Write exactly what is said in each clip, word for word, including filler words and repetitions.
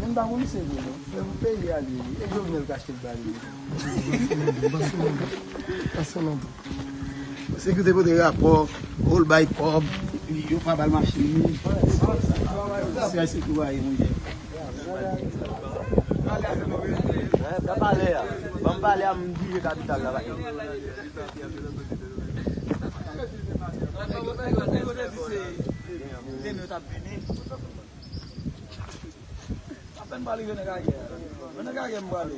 Men m pa konn misye vre non. Se pou peyi a li ye. E Jovenel k achte l ba li. Pase non. Se ki te pote rapò, hold bay kòb, yo pa ba l machin li. Se a se ki w a ye, monchè. Ban m pale a. Ban m pale a, m dirije kapital la. Apèn m pa rive nan kagè a. Men nan kagè m prale.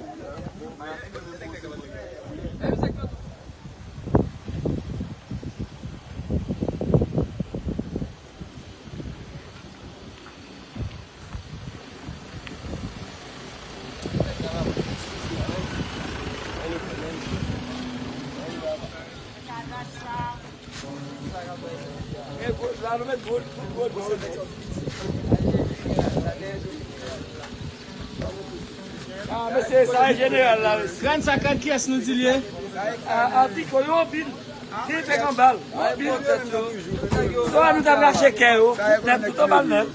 Ah, mesye, sa e jeneral la, mesye. Grann sa, gad kiyès nou di l ye? Ah, ah, Tiko, yo anpil. Ki fèk anba l. Anpil. Swa nou t ap rache kè yo, nèt tout anba l nèt.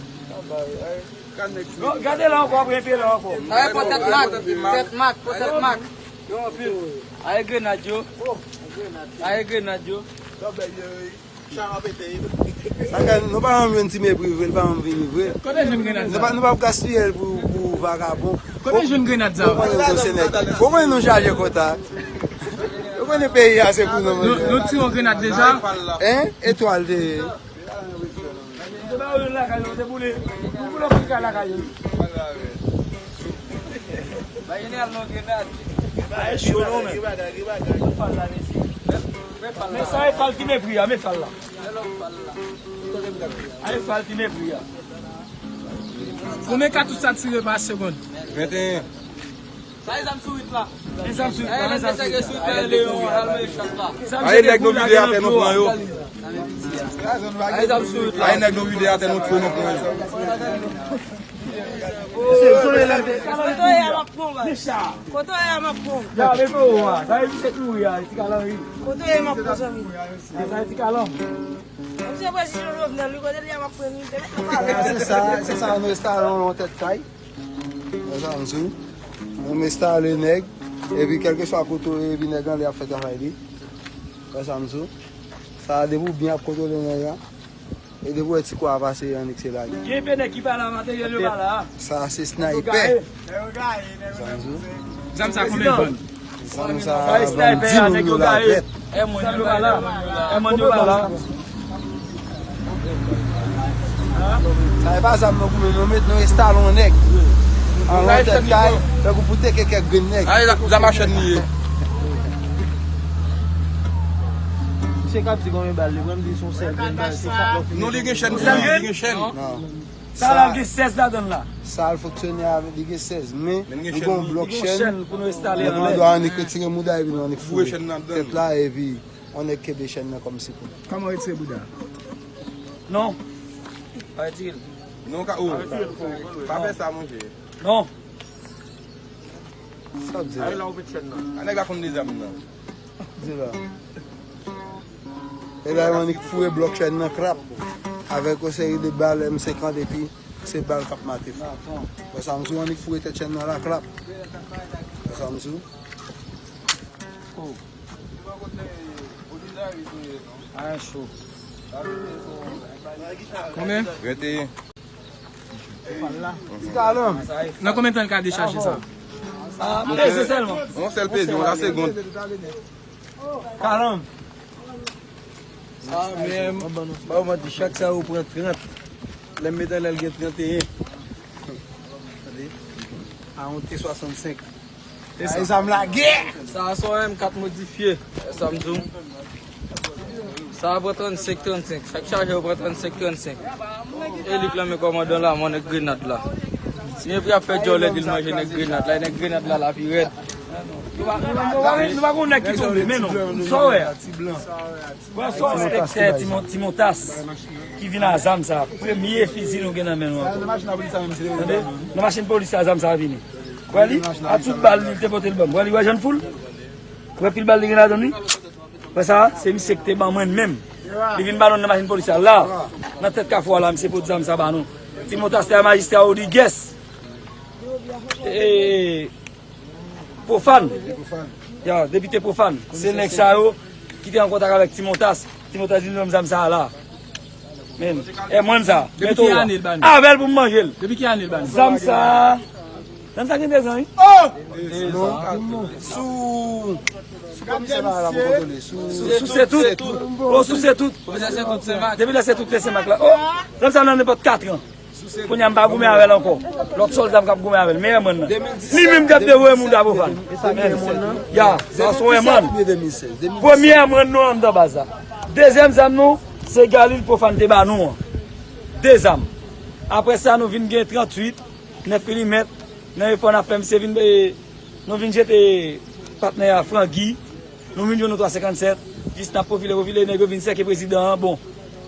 Bon, gade la ankò, ap rete la ankò. Sa e pòtèt Mak, tèt Mak, pòtèt Mak. Yo anpil. Aye grenad yo. Aye grenad yo. Sa fè nou pa janm jwenn Ti Mepri vre, li pa janm vini vre. Kote jwenn grenad sa? Nou pa, nou p ap gaspiye l pou, pou vagabon. Kote jwenn grenad sa? Ou konnen nou se nèg. Ou konnen nou chaje kòta. Ou konnen peyi a se pou nou. Nou, nou tire yon grenad deja? Hein? Etwal te ye. Yo te ba yo youn lakay yo, yo te boule. Yo boule yon ti kay lakay yo. Ba jeneral non grenad. Ba e cho non, men. Men sa e fal Ti Mepri a, men fal la. A e fal Ti Mepri a. Konbyen katouch sa tire pa segonn? Venteyen. Sa e zam sou rit la. Men zam sou rit la, men zam sou rit la. Aye nèg nou vide atè nou pran yo. Aye nèg nou vide atè nou tchwe nou pran yo. Kote w ye a m ap pran w. Kote w ye a m ap pran w. Ya, men pou ou a. Sa e misye ki mouri a, ti kalan wi. Kote w ye m ap pran w, zanmi. Sa e ti kalan. Misye prezidan Jovenel, wi, kote l ye a m ap pran l, wi. Se sa, se sa, nou enstale yon tèt kay. Wè sa m di w. Nou enstale nèg, epi kèlkeswa kote w ye, epi nèg anlè ap fè travay li. Wè sa m di w. Sa a depi w byen ap kontwole nèg la. E depi w wè ti kwa a pase, annik se lage. Gen pe nèg ki pa la, materyèl yo pa la. Sa a se snaypè. Wè sa m di w. Zam sa konbyen vann? Zam sa a vann di milyon la vèt. Zam yo pa la. Sa e pa zam nou goumen, nou met nou enstale yon nèg. An yon tèt kay, tankou pou teke kèk grenn nèg. Ay, zam a chèn li ye. Misye k ap di konbyen bal li pran, m di se yon sèl grenn bal, se sa. Non, li gen chèn, li gen chèn. Sa la gen sèz ladan l la. Sa l fonksyone avèk, li gen sèz, men li gen yon blòk chèn. Li gen yon chèn pou nou enstale anlè. Donk, nou dwe annik retire mouda epi nou annik foure tèt la epi yon nèg kenbe chèn nan kòm sipò. Kòman retire bouda? Non. Pa retire l. Non, ka, oh. Pa fè sa, monchè. Non. Sa w ap di la? A nèg la konn de zam nan. Di la. E la, yo annik foure blòk chèn nan krap. Avèk yon seri de bal M senkant epi se bal k ap mate fò. Wè sa m di w, annik foure tèt chèn nan la krap. Wè sa m di w. Oh. A cho. Konbyen? Venteyen. Ti kalanm. Nan konbyen tan l ka dechaje sa? Ah, peze sèlman. Yon sèl peze, yon la segonn. Kalanm. Sa menm, ba w manti, chak sa yo pran trant. Lè m met anlè l gen tranteyen. Tande? A yon T swasannsenk. E sa? Ay, zam lagè! Sa a se yon M kat modifye. E sa m di w. Sa a pran trannsenk, trannsenk. Chak chaje yo pran trannsenk, trannsenk. E li k lanmen kòmandan la, mwen nèg grenad la. Si Mepri ap fè djòlè, di l manje nèg grenad la. E nèg grenad la, la pi rèd. Nou pa, nou pa, nou pa, nou pa gon nèg ki tonbe, men non. Sa w wè a? Wè, sa w wè a? Enspektè Timon-, Timotas ki vin a zam sa. Premye fizi nou gen nan men nou ankò. Tande? Nan machin polis la, zam sa vini. Wè li? A tout bal li te pote l ban m. Wè li, wè jan l foul? Wè pil bal li gen ladan l, wi? Wè sa? Se misye ki te ban mwen l menm. Li vin ba nou nan machin polis la. La, nan tèt kafou a la, misye pot zam sa ba nou. Timotas te a majistra Rodriguez. E, Pwofàn. Ya, depite Pwofàn. Se nèg sa yo ki te an kontak avèk Ti Montas. Ti Montas di nou menm zam sa a la. Men, e mwen sa. Depi ki ane l ba nou? Avè l pou m manje l. Depi ki ane l ba nou? Zam sa a. Zam sa gen dezan, wi. Oh! Sou, sou komisè la, la pou kontwole. Sou, sou se tout. Oh, sou se tout. Depi lè se tout te Senmak la. Oh, zam sa nan nenpòt kat an. Kounye a m pa goumen avè l ankò. Lòt sòlda m k ap goumen avè l. Men M M nan. Li menm k ap devoye moun ta Pwofàn. Ya, sa se M M. Premye M M nou anndan baz la. Dezyèm zam nou, se Galil Pwofàn te ba nou an. De zam. Apre sa, nou vin gen tranntuit, nèf milimèt. Nan efò n ap fè, misye vin, eh, nou vin jete patnè a Frangi. Nou vin jwenn nou twa senkannsèt, jis n ap pwofile, pwofile, nèg yo vin sèke prezidan an, bon,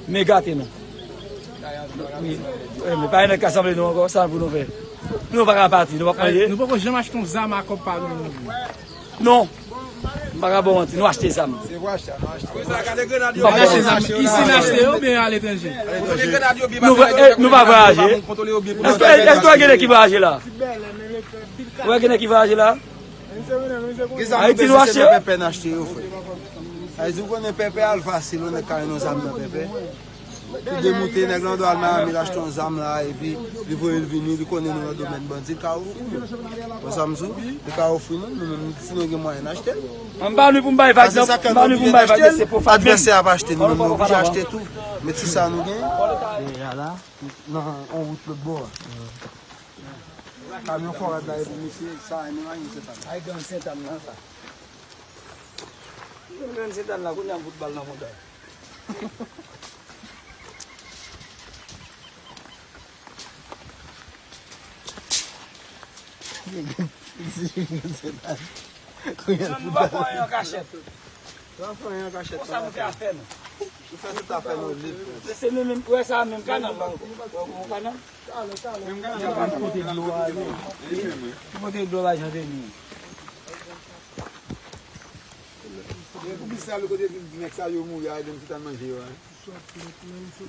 men gate nou. Wi, wi, men pa gen nèg ka sanble nou ankò, sa pou nou fè? Nou pa ka pati, nou p ap manje. Nou poko janm achte yon zam a kòb pa nou. Non, m pa ka ba w manti, nou achte zam. M pa ka ba w manti. Isi n achte yo oubyen aletranje? Nou, eh, nou pa vwayaje. Èske, èske w gen nèg ki vwayaje la? Ou wè gen nèg ki vwayaje la? Gen zam nou bezwen, se nan Pèpè n achte yo, frè. Sa vle di, ou konnen Pèpè al fasil, yon nèg ka jwenn yon zam nan Pèpè. Li demoute, nèg lan dwe al Miami, l achte yon zam la, epi li voye l vini, li konnen nou nan domèn bandi, l ka ofri nou. Ou konprann sa m di w? Li ka ofri nou, nou menm, si nou gen mwayen n achte l. M pa vini pou m bay vag, non. M pa vini pou m bay vag, se pou fè advèsè a pa achte, nou menm, nou oblije achte tou. Men ti sa nou gen. Deja la, nan yon wout lòt bò a. Kamyon fòrad la e pou misye, sa, e menm a yon Sentann. Ay, gang Sentann nan, sa. Gang Sentann la, kounye a m fout bal nan montan. Gang Sentann. Kounye a l fout bal. Nou pa fè anyen an kachèt. Nou pa fè anyen an kachèt. Konsa nou fè afè nou. Nou fè tout afè nou lib. Se menm, menm, wè sa menm kanal la. Wè, wè kanal. Ki kote dlo a ye? Ki kote dlo a Jan Deni? Pou bis la, lè kote di nèg sa yo mouri a, e menm si t al manje yo a.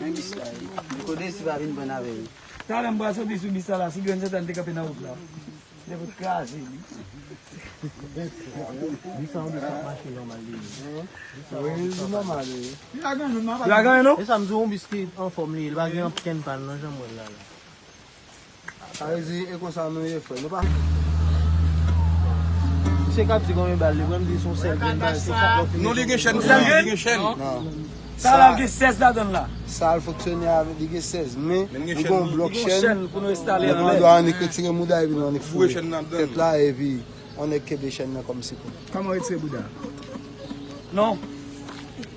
Men bis la, wi. Lè kote si pa vin pran avè yo. Talè m pral soti sou bis la, la, si Grann Sentann te kanpe nan wout la. Li fout kraze li. Li sa yon bis k ap mache nòmal li ye. Wi, li nòmal, wi. Li pa gen anyen non. E sa m di w, yon bis ki anfòm li ye, li pa gen okenn pàn nan jan m wè l la, la. Sa vle di, e konsa nou ye, frè. Nou pa. Misye k ap di konbyen bal li pran, m di se yon sèl grenn bal, se sa k ap fini. Non, li gen chèn, li gen chèn. Non. Sa la gen sèz ladan l la. Sa l fonksyone avèk, li gen sèz, men li gen yon blòk chèn. Li gen yon chèn pou nou enstale anlè. Nèg lan dwe annik retire mouda epi nou annik foure tèt la epi yon nèg kenbe chèn nan kòm sipò. Kòman retire bouda? Non.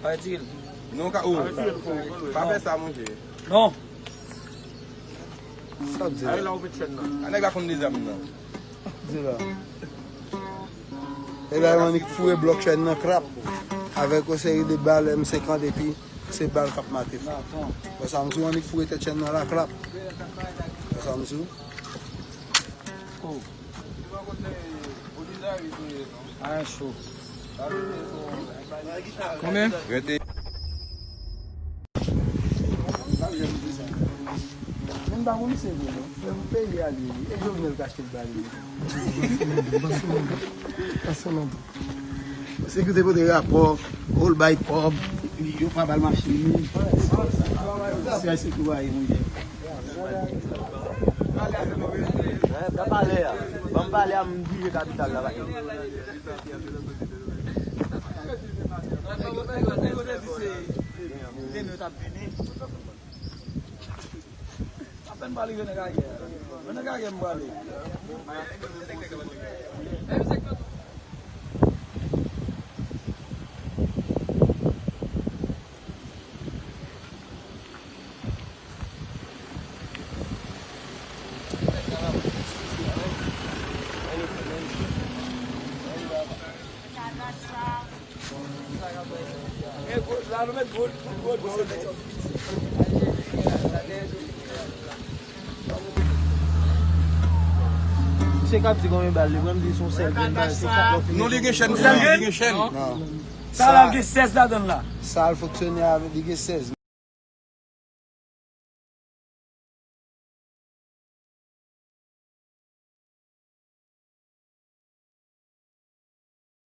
Pa retire l. Non, ka, oh. Pa fè sa, monchè. Non. Sa w ap di la? Ay, la ou met chèn nan. A nèg la konn de zam nan. Di la. E la, yo annik foure blòk chèn nan krap. Avèk yon seri de bal M senkant epi se bal k ap mate fò. Wè sa m di w, annik foure tèt chèn nan la krap. Wè sa m di w. Oh. A, cho. Konbyen? Rete. Mwen pa konn misye vre non. Se pou peyi a li ye. E Jovenel k achte l ba li. Pase non. Pase non. Misye ki te pote rapò, ou l bay kòb, yo pa ba l machin li. Se a se tou a ye, monchè. Ban pale a. Ban pale a, m rive kapital la. Apèn pale, yo nan kagè. Yo nan kagè, m pale. Misye k ap di konbyen bal li pran, m di se yon sèl grenn bal, se sa k ap fini. Non, li gen chèn, li gen chèn. Non. Sa la gen sèz ladan l la. Sa l fonksyone avèk, li gen sèz.